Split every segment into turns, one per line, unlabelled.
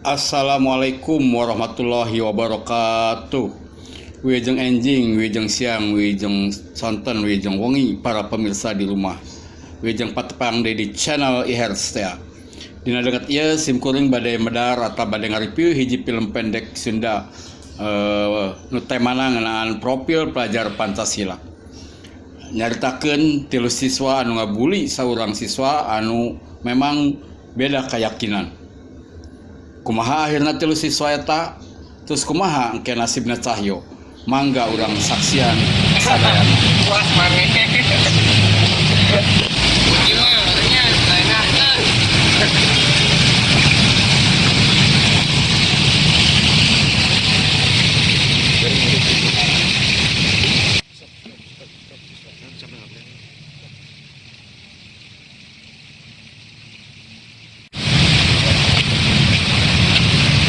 Assalamualaikum warahmatullahi wabarakatuh. Wilujeng enjing, wilujeng siang, wilujeng sonten, wilujeng wengi para pemirsa di rumah. Wilujeng patepang deui di channel Iherstea. Dina danget ieu sim kuring bade medar atau bade ngareview hiji film pendek Sunda nu temana ngeunaan profil pelajar Pancasila. Nyaritakeun tilu siswa anu ngabuli saurang siswa anu memang beda keyakinan. Kumaha akhirna tilu siswa eta, terus kumaha engke nasibna Cahyo? Mangga urang saksian sadayana.
Puas maneh. Gimana nya enak.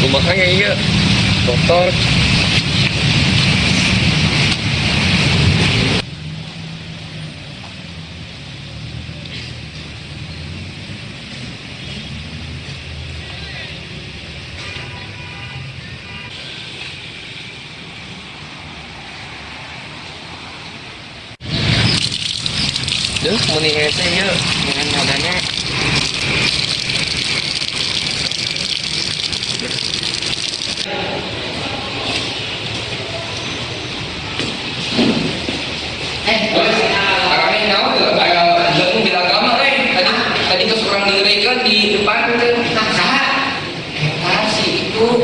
Kumaha ya iya dokter. Duh, meni hese ieu dengan nadanya. Arane naon teu? Aya jeung beda agama eh. Tadi tadi geus urang digerekeun di depan teh. Nah, saha? Eta si itu.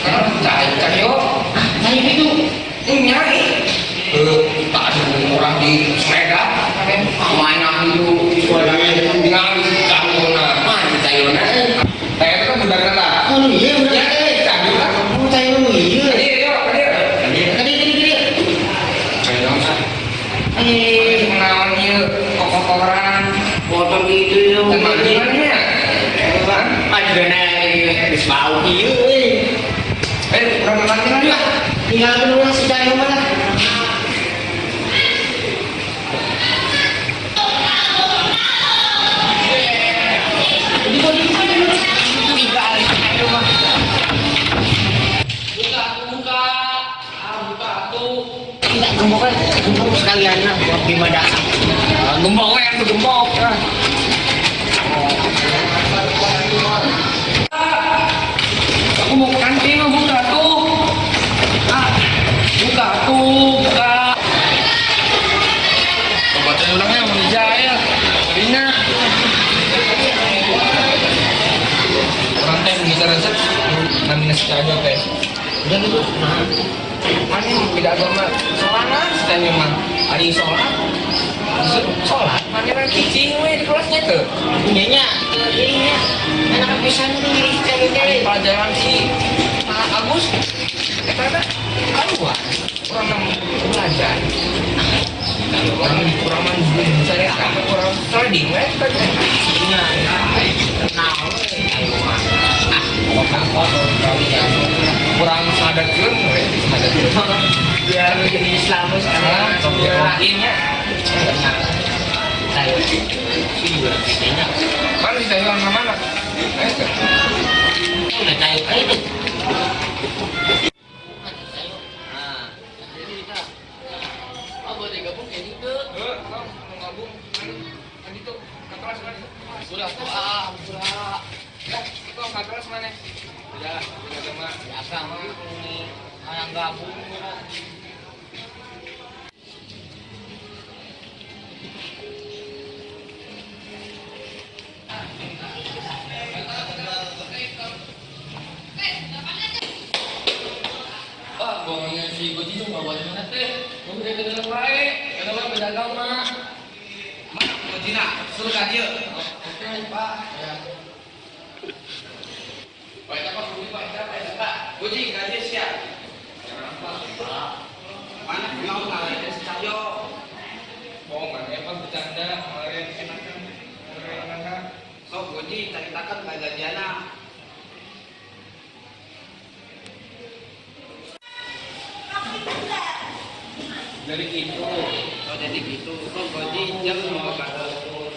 Kan Cahyo.
Ah, saya itu.
Nya ih. Heuh, tak ada orang di sepeda.
Mana itu sekolah
Tinggal di Cahyona.
Mana Cahyona?
Teh itu kan budak eta.
Oh iya, udah.
Ya, Cahyo kan.
Oh, Cahyo iya.
Tadi yo, tadi.
Tadi tadi tadi.
Cahyo mah.
Eh,
Kenaon ieu kokotoran.
motor gitu ya.
Dan mana nya?
Ada naik geus bau ieu euy.
Eh, urang makan lah.
Tinggal keluar si Cahyo mana? Tinggal Cahyo mah.
Buka, buka. Ah, buka tuh.
Enggak gembok kan, gembok sekalian lah buat gimana.
Ah, gembok we atuh gembok. Ah. Aku mau ke kantin, buka tuh. Ah, buka tuh, buka. Obatnya ulangnya mau dijahit. Belinya. Orang teh bisa resep namina si Cahyo teh.
Udah gitu. Nah,
Mana yang beda agama sorangan si Cahyo mah. Ari sholat. Sholat, mana yang cicing we di kelasnya tuh.
nya nya anak pisan nih Cahyo
Ari
teh.
pelajaran si Pak Agus, eta teh keluar. Orang yang belajar. Orang kurang mah saya kurang trading we tadi.
Nya, kenal Cahyo mah. Ah,
Kurang sadarkeun we, sadarkeun.
Biar jadi Islam sekarang.
Lainnya.
Cahyo sih kayaknya.
Mana si Cahyo mana? Eh, teh.
Udah Cahyo itu. Nah,
Jadi kita oh boleh gabung kayak gitu. Heeh, mau gabung. Anu tuh ke kelas mana? Udah, ah, udah. Ya, itu ke kelas mana? Udah, udah agama.
biasa mah ini yang gabung.
Ah, bohongnya si Goji tuh nggak boleh mana teh. Mau udah ke dalam wae, karena mah beda agama.
Mana Gojina? Suruh ka dieu.
Oke, Pak. Ya. Pak, eta Pak, Goji, Pak, eta Pak, eta Pak.
Goji ka dieu sia. Mana naon ngalahin si Cahyo?
Bohongan, emang bercanda, kemarin enakan, kemarin enakan.
Sok Goji caritakeun kajadianna.
Jadi gitu.
Oh jadi gitu. Sok Goji jeung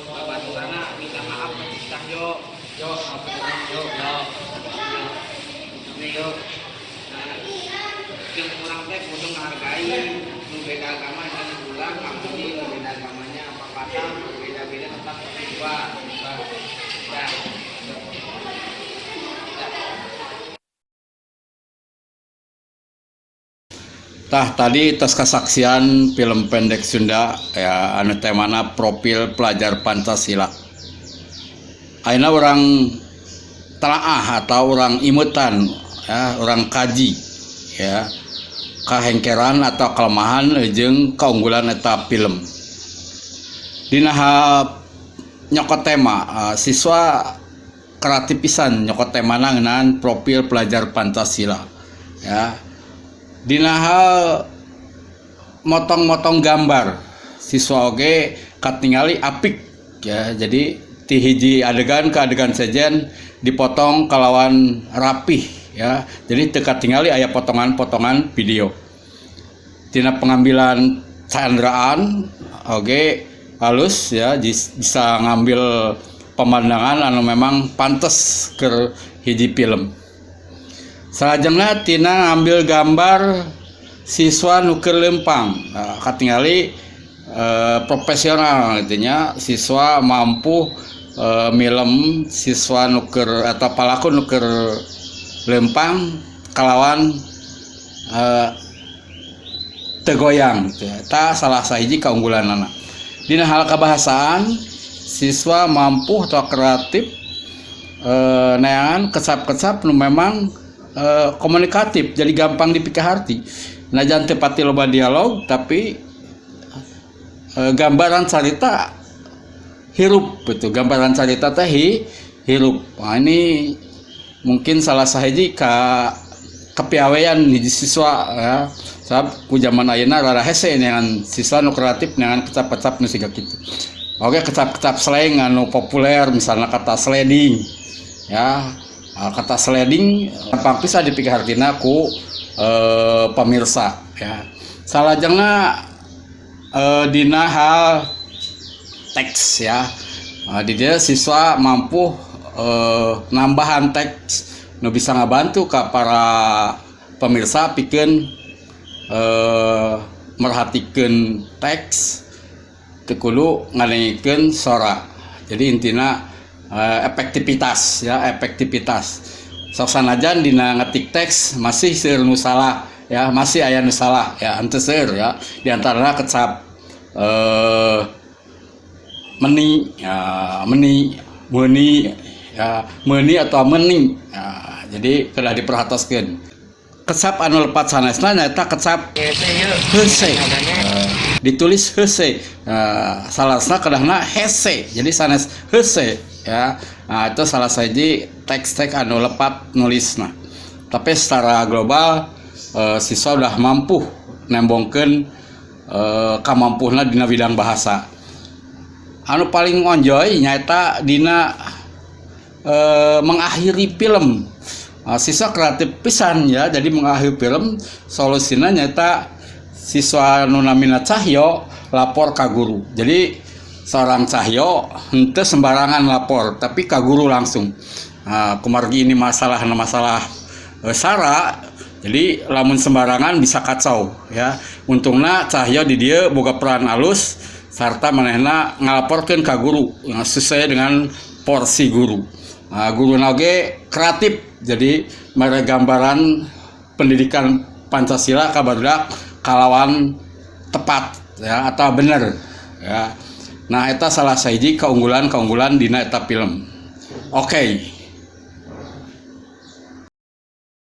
babaturana minta maaf ke si Cahyo.
Yo, apa tadi? Yo,
Yo. teh yo. Nah, jeung urang teh kudu ngahargai nu beda agama jeung urang ngampuni nu beda agamanya apa kata berbeda-beda tetap dua. Nah,
Tah tadi tos kasaksian film pendek Sunda ya anu temana profil pelajar Pancasila. Ayeuna urang telaah atau urang imutan ya, urang kaji ya kahengkeran atau kelemahan jeung keunggulan eta film. Dina hal nyokot tema siswa kreatif pisan nyokot temana ngeunaan profil pelajar Pancasila ya. Dina hal motong-motong gambar siswa oge katingali apik ya, jadi ti hiji adegan ke adegan sejen dipotong kalawan rapih ya, jadi teu katingali aya potongan-potongan video. Tina pengambilan candraan oge halus ya, bisa ngambil pemandangan anu memang pantes ke hiji film. Salajengna tina ngambil gambar siswa nu keur leumpang. Nah, katingali profesional intinya siswa mampu milem siswa nu keur atau palaku nu keur leumpang kalawan teu goyang gitu ya. Eta salah sahiji keunggulanana. Dina hal kebahasaan siswa mampu atau kreatif neangan kecap-kecap nu memang komunikatif, jadi gampang dipikaharti. Najan teu pati loba dialog tapi gambaran carita hirup gitu, gambaran carita teh hirup. Nah, ini mungkin salah sahiji ka kepiawaian hiji siswa ya. Sabab ku zaman ayeuna rada hese neangan siswa nu kreatif neangan kecap-kecap nu siga kitu. Oke, kecap-kecap slang anu populer misalnya kata sliding ya. Kata sliding gampang pisan dipikahartina ku pemirsa ya. Salajengna dina hal teks ya. Di dia siswa mampu nambahan teks nu bisa ngabantu ka para pemirsa pikeun merhatikeun teks teu kudu ngadengikeun sora. Jadi intina efektivitas ya, efektivitas. Sok sanajan dina ngetik teks masih seueur nu salah ya, masih aya nu salah ya, henteu seueur ya. Di antarana kecap meni ya, meni, meuni ya, meuni atau meni ya, jadi kedah diperhatoskeun. Kecap anu lepat sanesna nyaeta kecap hese. Ditulis hese. Salasna kedahna hese. Jadi sanes hese ya. Nah, itu salah sahiji teks-teks anu lepat nulisna. Tapi secara global siswa udah mampu nembongkeun kamampuhna dina bidang bahasa. Anu paling onjoy nyaeta dina mengakhiri film. Siswa kreatif pisan ya, jadi mengakhiri film solusina nyaeta siswa nu namina Cahyo lapor ka guru. Jadi seorang Cahyo henteu sembarangan lapor, tapi ka guru langsung. Kumargi ini masalah sara, jadi lamun sembarangan bisa kacau ya. Untungna Cahyo di dieu boga peran alus sarta manehna ngalaporkeun ka guru sesuai dengan porsi guru. Guru oge kreatif, jadi mere gambaran pendidikan Pancasila ka barudak kalawan tepat ya atau bener ya. Nah, eta salah sahiji keunggulan-keunggulan dina eta film. Oke.